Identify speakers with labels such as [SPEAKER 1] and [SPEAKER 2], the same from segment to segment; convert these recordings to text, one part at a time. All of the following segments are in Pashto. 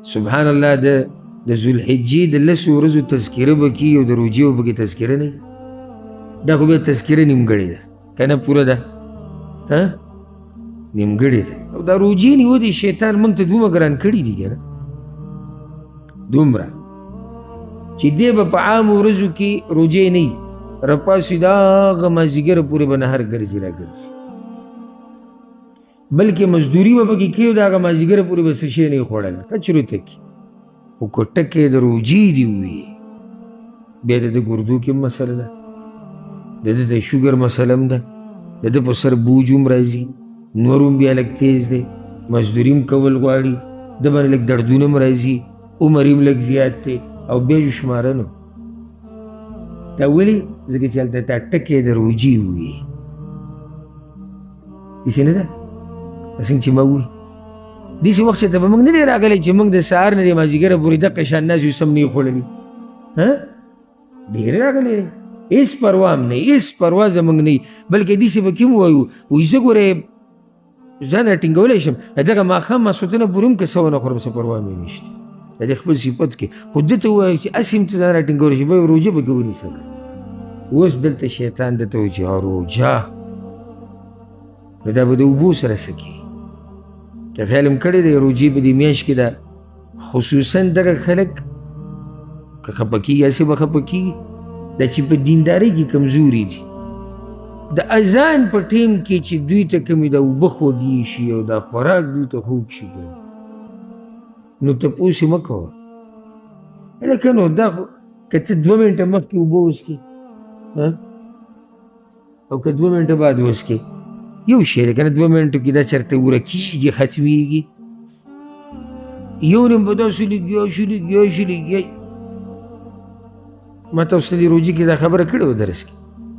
[SPEAKER 1] سبحان الله، د ذوالحجې د لسو ورځو تذکره به کېږي او د روژې به پکې تذکره نه وي. دا خو بیا تذکره نیمګړې ده که نه پوره ده؟ ها، نیمګړې ده. او دا روژې نیوه دي شیطان موږ ته دومره ګران کړي دي که نه، دومره چې دی به په عامو ورځو کې روژې نه وي، راپاڅي د هغه مازدیګره پورې به نهر ګرځي راګرځي، بلکې مزدوري به پکې کوي او د هغه مازدیګره پورې به څه شی نه وي خوړلی، ښه چرته کې. خو که ټکی د روژې دي ووي، بیا د ده ګردو کې هم مسله ده، د ده د شوګر مسله هم ده، د ده په سر بوج هم راځي، نور هم بیا لږ تیز دی، مزدوري هم کول غواړي، ده باندې لږ دردونه هم راځي، عمر هم لږ زیات دی، او بیا یې شماره نو دا ولې؟ ځکه چې هلته تا ټکی د روژې ووي. داسې نه ده څنګه چې ما ووایي؟ داسې وخت چې ته به موږ نه دی راغلی چې موږ د سهار نه د مازدیګره پورې دقه شان ناست یو، سم نه یې خوړلي. ها، ډېر راغلی دی، هېڅ پروا هم نه، هېڅ پروا زموږ نه وي، بلکې داسې به کې هم ووایو، وایي زه ګورې ځان راټینګولی شم، دغه ماښام ماسخوتنه پورې هم که څه ونه خورم څه پروا مې نشته، د دې خپل صفت کې. خو ده ته ووایو چې هسې هم ته ځان راټینګولی شې، بیا روژه پکې ونیسه. اوس دلته شیطان ده ته وایي چې روژه، نو دا به د اوبو سره څه کوي؟ که خیال هم کړی دی روژې په دې میاشت کې ده، خصوصا دغه خلک که خفه کېږي هسې به خفه کېږي، دا چې په دیندارۍ کې کمزوري دي، د اذان په ټیم کې چې دوی ته کومې دا اوبه خوږې شي او دا خوراک دوی ته خوږ شي که نو تپوس یې مه کوه. هلکه نو دا خو که ته 2 منټه مخکې اوبه وڅښې او که 2 منټه بعد وڅښې یو شی دی که نه، 2 منټو کې دا چېرته ورکېږي ختمېږي، یو نیم به داسې لګیا شي لګیا شي لګیا. ما تاسو ته دې روژې کې دا خبره کړې وه درس کې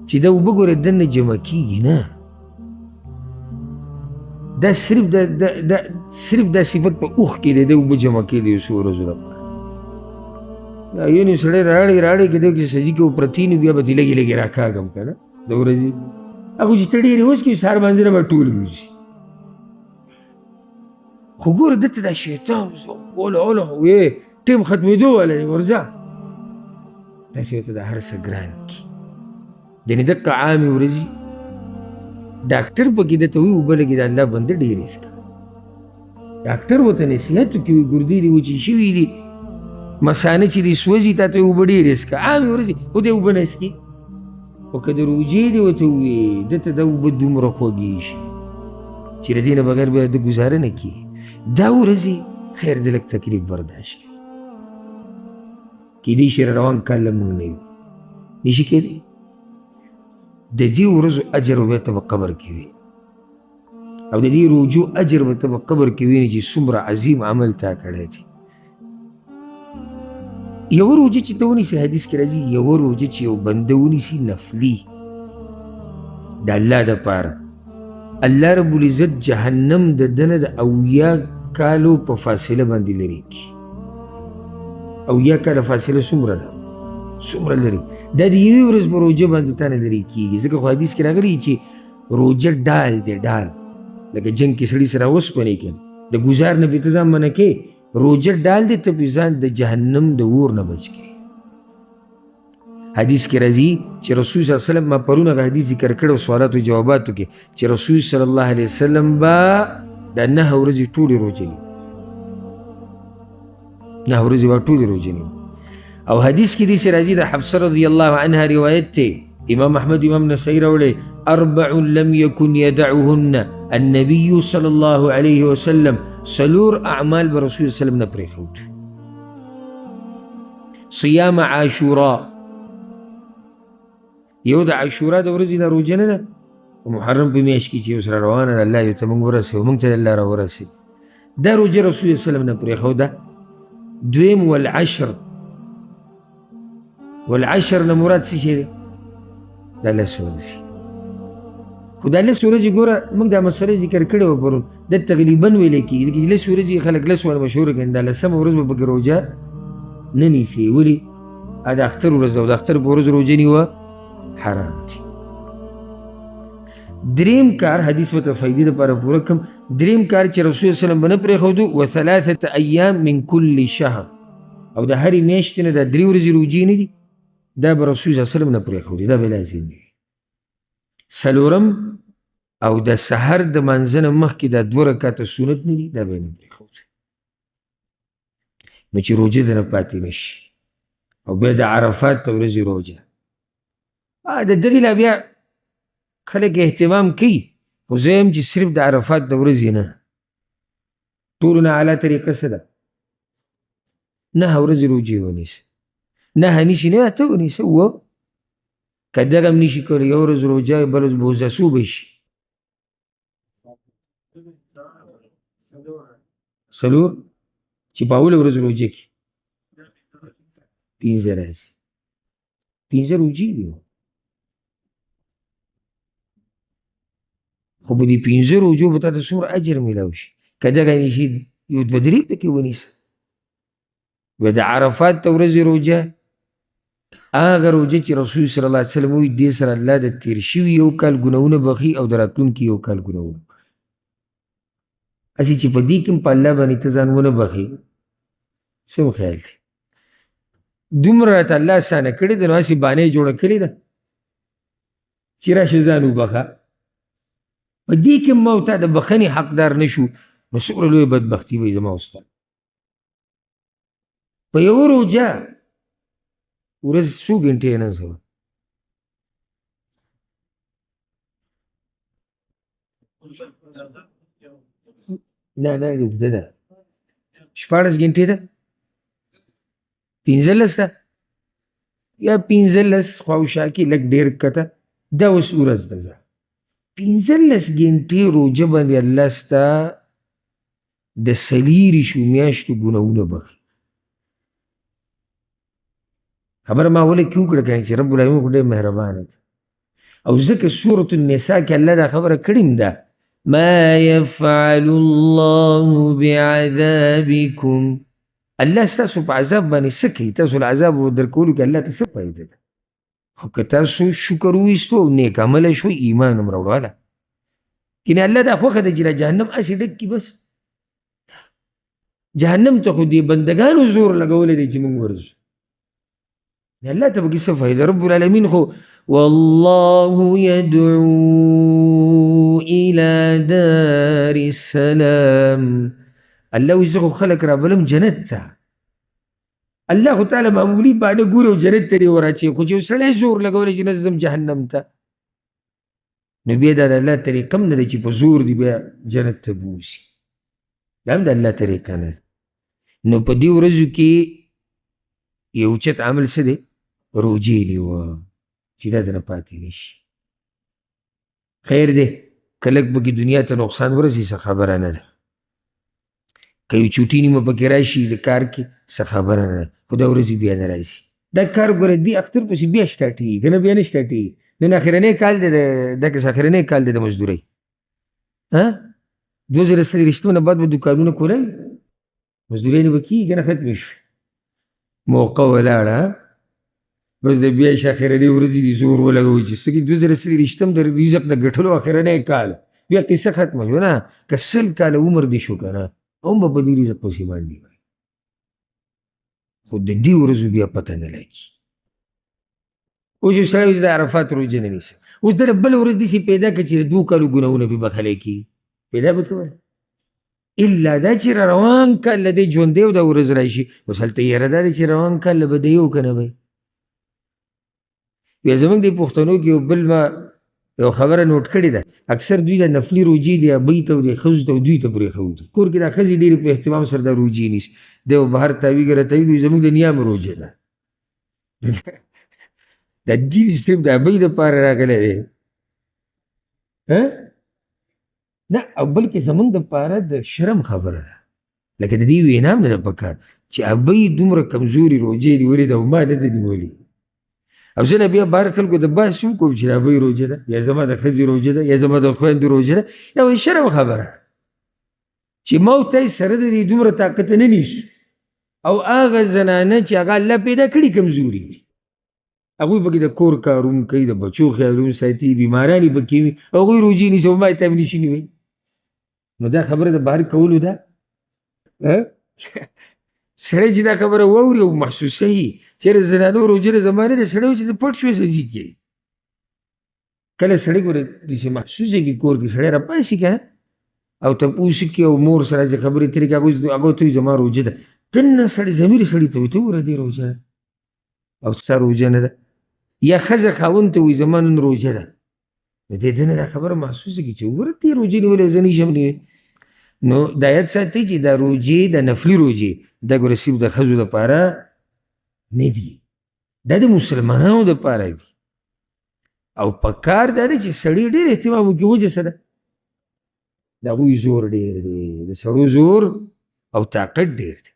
[SPEAKER 1] چې دا اوبه ګورې دننه جمع کېږي نه، دا صرف دا صرف دا صفت په اوښ کې دی، دا اوبه جمع کېدی یو څو ورځو لپاره. یو نیم سړی راړی راړی که دی کې سجي کې پرتې نو بیا به ترې لږې لږې راکاږم که نه د ورځې، هغه چې ته ډېرې وڅکې سهار باندې به ټول وځي. خو ګوره ده ته دا شیطان اوله اوله وې ټیم ختمېدو والی دی، ورځه داسې ورته دا هر څه ګران کړي. یعنې دقه عامې ورځې ډاکټر پکې ده ته وایي اوبه لږې د الله بنده ډېرې څکه. ډاکټر ورته نصیحت وکړي، وایي ګردې دې وچې شوي دي، مثانه چې دې سوځي تا ته اوبه ډېرې څکه. عامې ورځې خو دی اوبه نه څکي، خو که د روژې دې ورته ووایي ده ته دا اوبه دومره خوږې شي چې له دې نه بغیر بیا ده ګزاره نه کېږي. دا ورځې خیر دې لږ تکلیف برداشت کړي، کېدای شي روان کال له موږ نه یو، نشي کېدی. د دې ورځو اجر به ته په قبر کې وي او د دې روژو اجر به ته په قبر کې وینې چې څومره عظیم عمل تا کړی دی. یوه روژه چې ته ونیسې، حدیث کې راځي، یوه روژه چې یو بنده ونیسي نفلي د الله دپاره، الله رب العزت جهنم د ده نه د 70 کالو په فاصله باندې لرې کړي. 70 کاله فاصله څومره ده؟ څومره لرې؟ دا د یوې ورځ په روژه باندې تا نه لرې کېږي، ځکه خو حدیث کې راغلي چې روژه ډال دی، ډال لکه جنګ کې سړي سره وسپنې کړي د ګزار نه پرې ته ځان منع کړې، روژه ډال دی، ته پرې ځان د جهنم د اور نه بچ کړې. حدیث کې راځي چې رسول صلی الله علیه وسلم، ما پرون هغه حدیث ذکر کړی و سوالاتو جواباتو کې، چې رسول صلی الله علیه وسلم به دا 9 ورځې ټولې روژې نیولې، 9 ورځې به ټولې روژې نیولې. او حدیث کې داسې راځي د حفصه رضی الله عنها روایت دی، امام احمد امام نسائی راوړی، 4 لم يكن يدعهن النبي صلى الله عليه وسلم، 4 اعمال به رسول صلی الله علیه وسلم نه پرېښود. صيام عاشوراء، یو د عاشورا د ورځې دا روژه نه ده، په محرم په میاشت کې چې اوس را روانه ده، الله یې ته موږ ورسوي، موږ ته الله را ورسوي، دا روژه رسول الله صلی الله علیه وسلم نه پرېښوده. دویم والعشر، والعشر نه مراد څه شی دی؟ دا لس ورځې. خو دا لس ورځې ګوره موږ دا مسله ذکر کړې وه پرون، دا تقریبا ویلی کېږي، ځکه چې لس ورځې خلک لس ورځې مشهوره کړي، دا لسمه ورځ به پکې روژه نه نیسي. ولې؟ د اختر ورځ ده او د اختر په ورځ روژه نیوه حرام دي. دریم کار حدیث به ته فایدې دپاره پوره کړم. دریم کار چې رسول الله وسلم به نه پرېښودو، وثلاثة ایام من کل شهر، او د هرې میاشتې نه دا درې ورځې روژې نه دي، دا به رسول الله وسلم نه پرېښودې، دا به لازم وي. څلورم، او د سحر د مانځه نه مخکې دا دوه رکعته سنت نه دي، دا به یې نه پرېښودې. نو چې روژه د نه پاتې نه شي. او بیا د عرفات د ورځې روژه، د دغې لا بیا خلک اهتمام کوي، خو زه یم چې صرف د عرفات د ورځې نه، ټولو نه اعلی طریقه څه ده؟ نهه ورځې روژې ونیسه. نهه نشي نه اته ونیسه، اووه. که دغه هم نشي کولی، یو ورځ روژه بله ورځ بوزه، څو به شي؟ څلور. چې په اوله ورځ روژه کړي پنځه راځي، پنځه روژې دي. خو په دې پنځه روژو به تا ته څومره اجر میلاو شي. که دغه نشي یو دوه درې پکې ونیسه. بیا د عرفات د ورځې روژه، هغه روژه چې رسول صلی الله علیه وسلم وایي دې سره الله د تېر شوي یو کال ګناهونه بخښي او د راتلونکي یو کال ګناهونه بخښي. هسې چې په دې کې هم په الله باندې ته ځان ونه بخښې، څه مو خیال دی؟ دومره راته الله اسانه کړې ده، نو هسې بانه یې جوړه کړې ده چې راشه ځان وبخښه. په دې کې هم ما او تا د بخښنې حقدار نه شو، نو څومره لویه بدبختي به وي زما او ستا. په یوه روژه ورځ څو ګنټې نن سبا؟ نه نه اوږده ده، 16 ګنټې ده، 15 ده، یا 15 خواوشا کې لږ ډېر کته دا اوس ورځ ده. ځه 15 ګنټې روژه باندې الله ستا د 24 میاشتو ګناهونه بخښي. خبره ما اوله کې وکړه که نه چې رب العالمین خو ډېر مهربانه دی، او ځکه سورة النساء کې الله دا خبره کړې هم ده، ما يفعل الله بعذابكم. الله ستاسو په عذاب باندې څه کوي؟ تاسو له عذاب درکولو کې الله ته څه فایده ده؟ خو که تاسو شکر وویستو او نیک عمله شوئ، ایمان هم راوړو، هله یعنې الله دا خوښه ده چې دا جهنم هسې ډک کړي، بس جهنم ته خو دې بندګانو زور لګولی دی چې موږ ورځو، الله ته پکې څه فایده؟ رب العالمین خو والله يدعو إلى دار السلام. الله وایي زه خو خلک رابلم جنت ته. الله خو تعالی معمولي بانه ګوري او جنت ته دې وراچوي، خو چې یو سړی زور لګولی چې نه زه ځم جهنم ته، نو بیا دا د الله طریقه هم نه ده چې په زور دې بیا جنت ته بوځي، دا هم د الله طریقه نه ده. نو په دې ورځو کې یو چت عمل څه دی؟ روژې نیوه چې دا درنه پاتې نه شي. خیر دی که لږ پکې دنیا ته نقصان ورسي څه خبره نه ده، که یو چوټي نیمه پکې راشي د کار کې څه خبره نه ده، خو دا ورځې بیا نه راځي. دا کار ګوره دې اختر پسې بیا سټارټېږي که نه بیا نه سټارټېږي. نن اخرنی کال دی، دا کس اخرنی کال دی د مزدورۍ، 2024 نه بعد به دوکانونه کولاوي، مزدورۍ نه به کېږي که نه ختمې شوې، موقع ولاړه، بس د بیا شه اخرنۍ ورځې دي زور ولګوي چې څه کې 2024 د رزق د ګټلو اخرنی کال، بیا قصه ختمه شوه. نه که 100 کاله عمر دې شو که نه هم به په دې رزق پسې باندې وای، خو د دې ورځو بیا پته نه لګي. اوس یو سړی وایي د عرفات روژه نه نیسم، اوس دله بله ورځ داسې پیدا کړه چې د 2 کالو ګناهونه پرې بښلی کېږي، پیدا به کوله الا دا چې را روان کال له دې ژوندی او دا ورځ راشي. اوس هلته یره دا دی چې روان کال له به دی یو که نه به بیا زموږ د پښتنو کې یو بل ما یو خبره نوټ کړې ده، اکثر دوی د نفلي روژې دی ابۍ ته او د ښځو ته او دوی ته پرېښودي. کور کې دا ښځې ډېرې په اهتمام سره دا روژې نیسي، دی به بهر تاویږي راتاویږي، زموږ د نیا هم روژه ده. دا دین صرف د ابۍ دپاره راغلی دی، نه، او بلکې زموږ دپاره د شرم خبره ده. لکه د دې وینا هم نه ده پکار چې ابۍ دومره کمزوري روژې نیولې ده او ما نه ده نیولې. او زه له بیا بهر خلکو ته بحث هم کوم چې د ابۍ روژه ده، یا زما د ښځې روژه ده، یا زما د خویندو روژه ده. دا وایي شرم خبره چې ما او ته یې سره د دې دومره طاقت نه نیسو، او هغه زنانه چې هغه الله پیدا کړي کمزوري دي. هغوی پکې د کور کار هم کوي، د بچو خیال هم ساتي، بیماران یې پکې وي، هغوی روژې نیسي او ما ته هم نشي نیوی. نو دا خبره د بهر کولو ده؟ سړی چې دا خبره واوري او محسوسوي چې یاره زنانو روژه ده زما نه ده، سړی وایي چې ته پټ شوې څه ځي کې. کله سړی ګوره داسې محسوسه کړي کور کې سړی راپاڅي که نه او تپوس وکړي او مور سره داسې خبرې اترې کوي، هغه ورته وایي زما روژه ده، دننه سړی ضمیر سړي ته وایي ته وګوره دې روژه ده او ستا روژه نه ده. یا ښځه خاوند ته وایي زما نن روژه ده، نو دی دننه دا خبره محسوسه کړي چې وګوره دې روژه نیولې زه نه شم نیولی. نو دا یاد ساتئ چې دا روژې، دا نفلي روژې، دا ګوره صرف د ښځو دپاره نه دي، دا د مسلمانانو دپاره دي. او په کار دا دی چې سړي ډېر اهتمام وکړي. وجه څه ده؟ د هغوی زور ډېر دی، د سړو زور او طاقت ډېر دی.